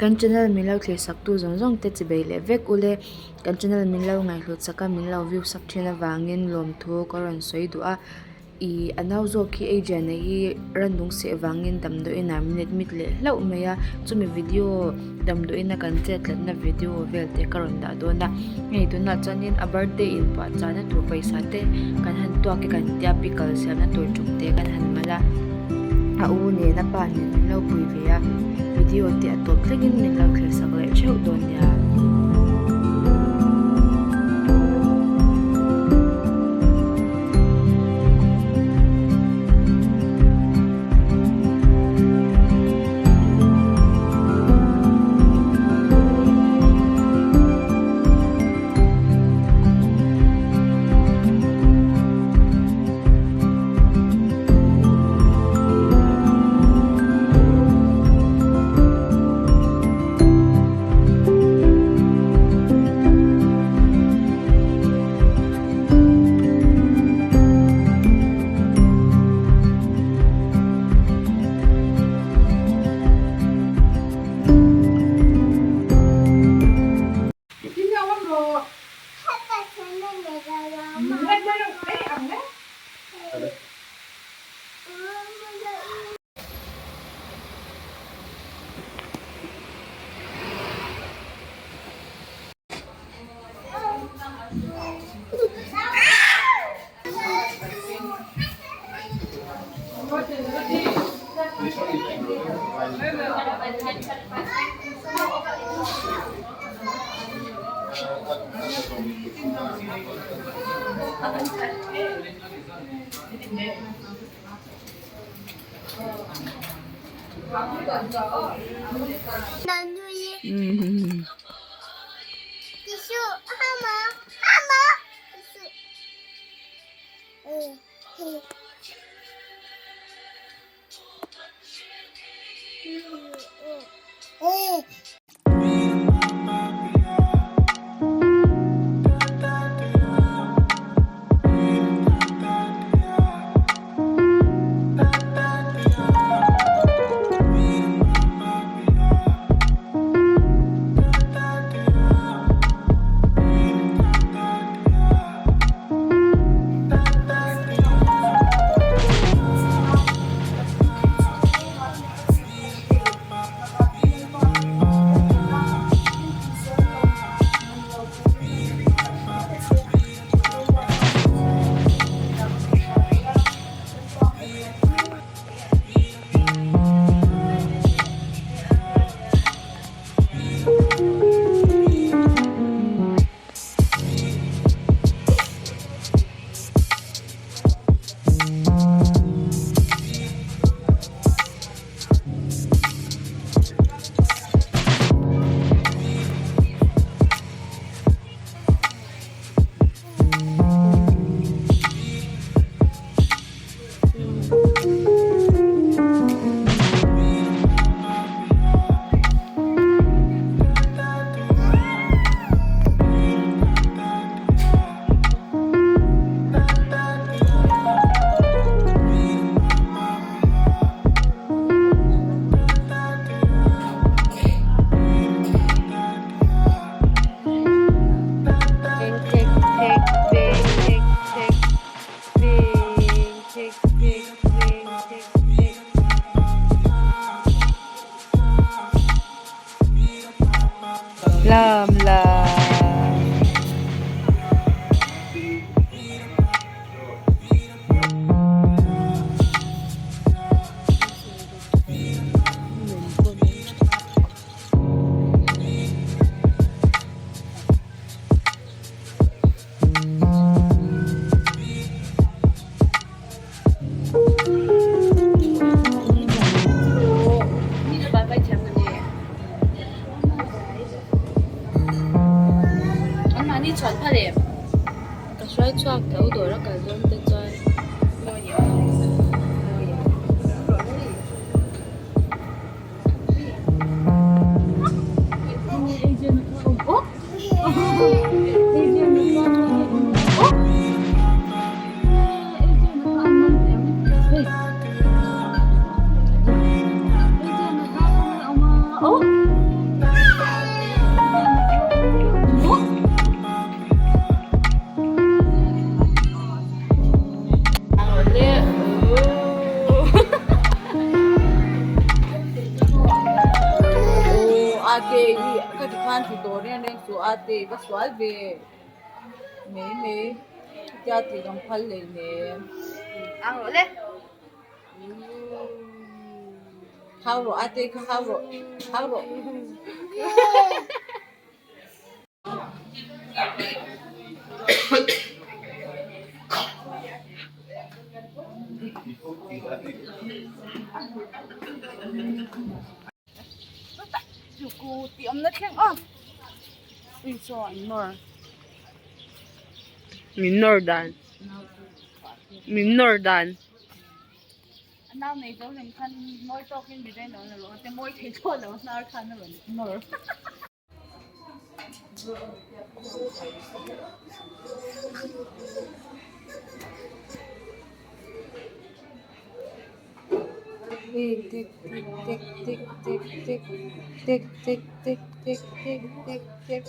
Kan channel min lo thlir sak tu zawng zawng te chi bei leh vek ule kan channel min lo ngaihhlut sak a min lo view sak thin avangin lawmthu ka rawn sawi duh a ih a nau zawk hi Adrian-a hi rannung seh vangin damdawiin ah min admit leh hlauh mai a chumi video damdawiin a kan chet tlatna video vel te ka rawn dah dawn a hei tunah chuanin a birthday in puah chahna tur pawisa te kan han tuak e kan tia pickle siamna tur ṭum te kan han mal a a u nen a pa nen min lo pui ve a video te a tawp thlengin min lo thlir sak leh theuh dawn nia. Lam la. Ka hruai chhuak tho dawr a kal dawn te chuan Ate i va sual ve mai mai chutia tih kan phal hlei nen. Ang rawh le. Hau rawh ate kha hau rawh hau rawh. Tih awmna thleng aw ui chaw an nawr min nawr dan min nawr dan. A nau nei zo lem khan mawi tawkin design awm lo te mawi thei thlawt lo hnar khan a rawn nawr. Tik tik tik tik tik tik tik tik tik tik tik tik tik.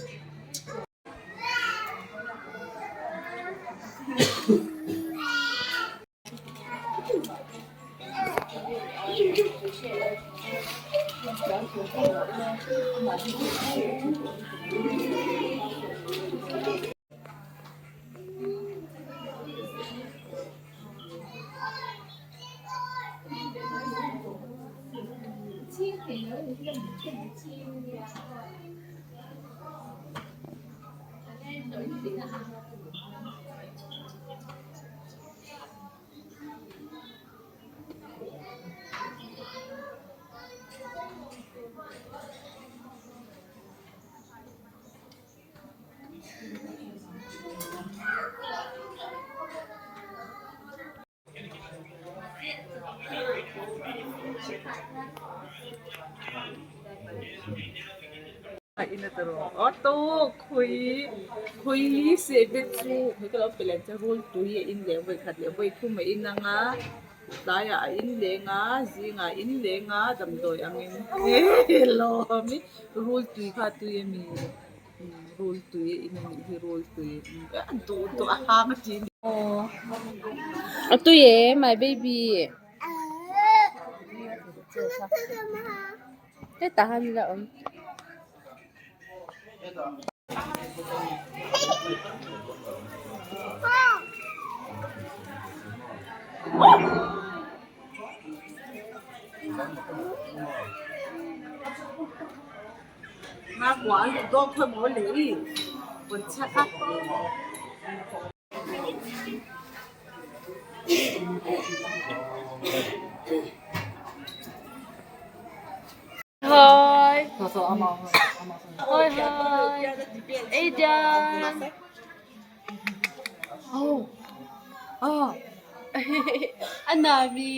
Khawi seh te chu khawi ka lo pe leh che rul tui a in leh vawi khat leh vawi thum a in ang a tlaiah a in leng a zingah a in leng a damdawi angin lawm i rul tui kha a tui a mi rul tui a in a nih hi rul tui a duh duh a hang a tih A tui e my baby hetah hian ila awm. Hi. Hi hi. Adrian. Oh. Oh. Anami.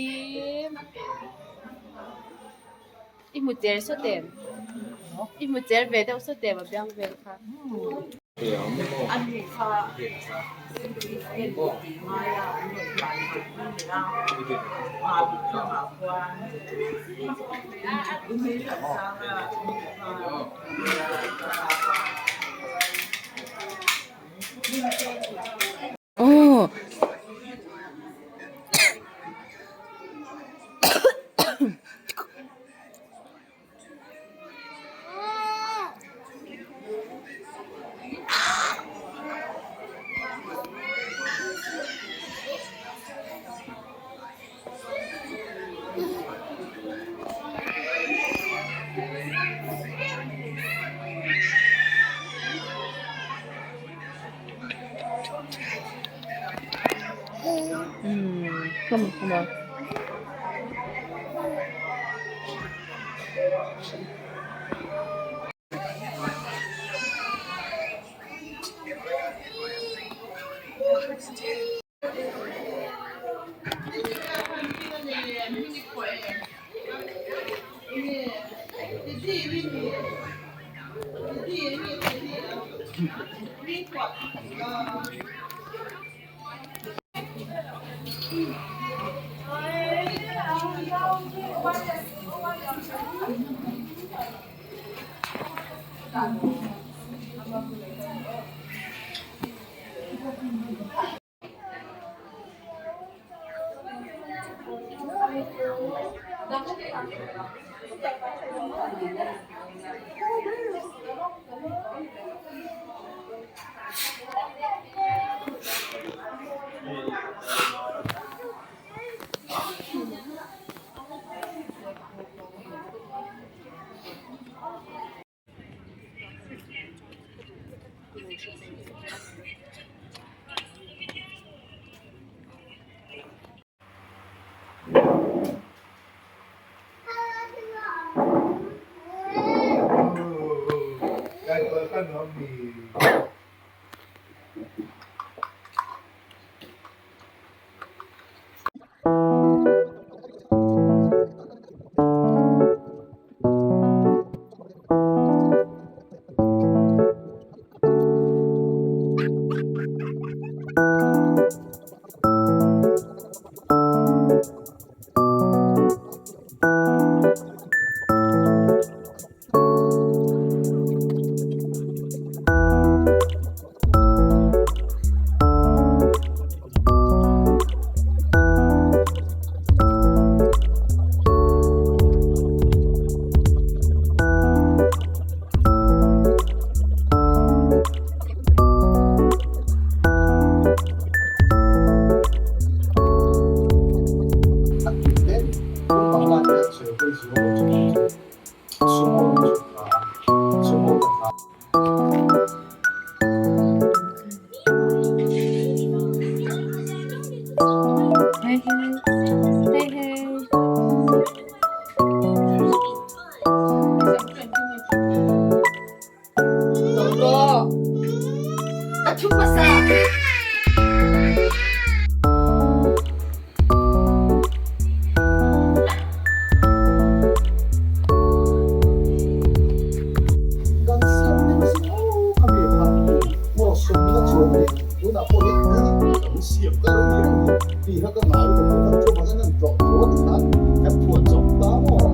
I hmu cher sawt em? I hmu cher ve deuh sawt em a biang vel kha? Aw. Come on, come on. Hei hei. Hei hei. Kan siam deuh zing aw a mi kha maw sawmna chuan leh tunah pawh hi kan siam ta lo ni reng hi tih kha ka ngai lo kan thu bang an tlawh tho a ti khan kan phuah chawp ta maw.